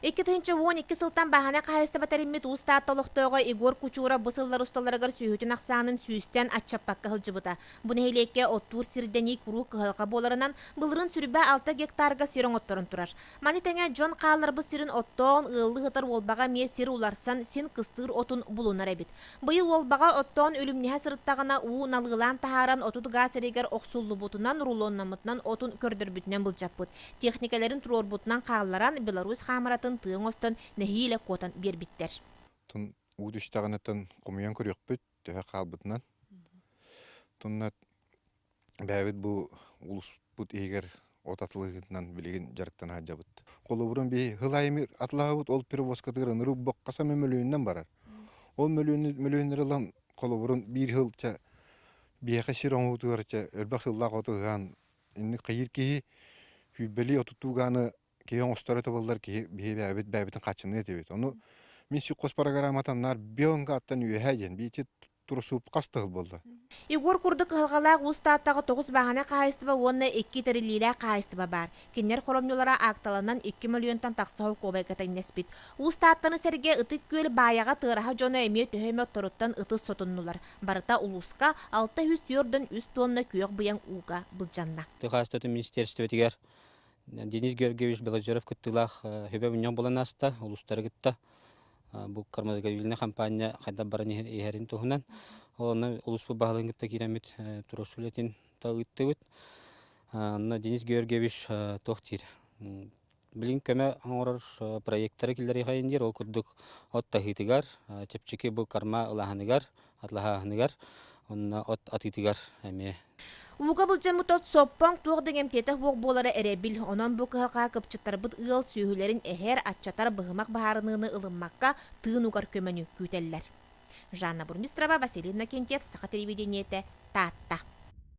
2012 сылтан бааһынай хаһаайыстыба тэриммит Уус Таатта олохтооҕо Егор Кучуров бу сыллар усталарыгар сүөһүтүн ахсаанын сүүстэн аччаппакка сылдьыбыта. Бу нэһилиэккэ оттуур сирдэнии куруук кыһалҕа буоларынан, былырыын 26 гектарга сир оҥотторон турар. Маны тэҥэ дьон хаалларбыт сирин оттоон, ыаллыы сытар Уолбаҕа эмиэ сир уларсан, син кыстыыр отун булунар эбит. Быйыл Уолбаҕа оттоон үлүмнэһэ сырыттаҕына уу налыылаан таһааран 30 гаас эригэр охсуллубутунан, рулоннаммытынан отун көрдөрбүтүнэн былдьаппыт. Техникэлэрин туруорбутунан хаалларан, Беларусь хаамыратын тыа оҥостон нэһиилэ куотан биэрбиттэр. Тун уу түстэҕинэ хомуйан көрүөхпүт, төһө хаалбытынан. Тунна бэйэбит бу улууспут иһигэр от атылыытынан билигин дьарыктана сылдьабыт. Холобурун биһи сыл аайы атылаһабыт, ол перевозкатыгар ынырык боккаса мөлүйүннэн барар. Ол мөлүйүннэри ылан холобурун биир сыл чэ биһиэхэ сир оҥоһуутугар чэ элбэх сыллаах оту ыһан инник хайыыр киһи сүүрбэлии отутуугааны киһи оҥосторо тобуллар киһи биһи бэйэбит бэйэбитин хааччыныа этибит. Ону мин сиххос программатан наар бионга аттан үөһээ диэн биити турусууп хас тыһыл буолла. Егор курдук кыһалҕалаах Уус Тааттаҕа тоҕус бааһынай хаһаайыстыба уонна икки тэриллиилээх хаһаайыстыба баар. Кинилэр хоромньулара аакталанан 2 мөлүйүөнтэн тахса солкуобайга тэҥнэспит. Уус Тааттаны сэргэ Ытык Күөл Баайаҕа Тыараһа дьоно эмиэ төһө эмэ отторуттан ытыс сотуннулар. Барыта улууска 643 тонна күөх быйаҥ ууга былдьанна. Тыа хаһаайыстыбатын министиэристибэтигэр Денис Георгиевич Белозеров кыттыылаах сүбэ мунньах буолан ааста улуустары кытта бу кормозаготовительнай хампаанньа хайдах баран иһэрин туһунан. Онно улууспут баһылыгын кытта киирэммит туруорсуу үлэтин ыыттыбыт. Онно Денис Георгиевич туох диир? Билин көмө оҥорор проекттары киллэриэхэйин диир. Ол курдук от таһыытыгар, чэпчэки бу карма ылааһыныгар, атлаһааһыныгар, онно от атыытыгар эмиэ. Ууга былдьаммыт от соппоҥ туох да иҥэмтиэтэ суох буолара эрэбил. Онон бу кыһалҕаҕа кыпчыттарбыт ыал сүөһүлэрин эһэр, аччатар быһымах быһаарыныыны ылыммакка тыын угар көмөнү күүтэллэр. Жанна Бурмистрова, Василий Иннокентьев, Саха телевидениетэ, Таатта.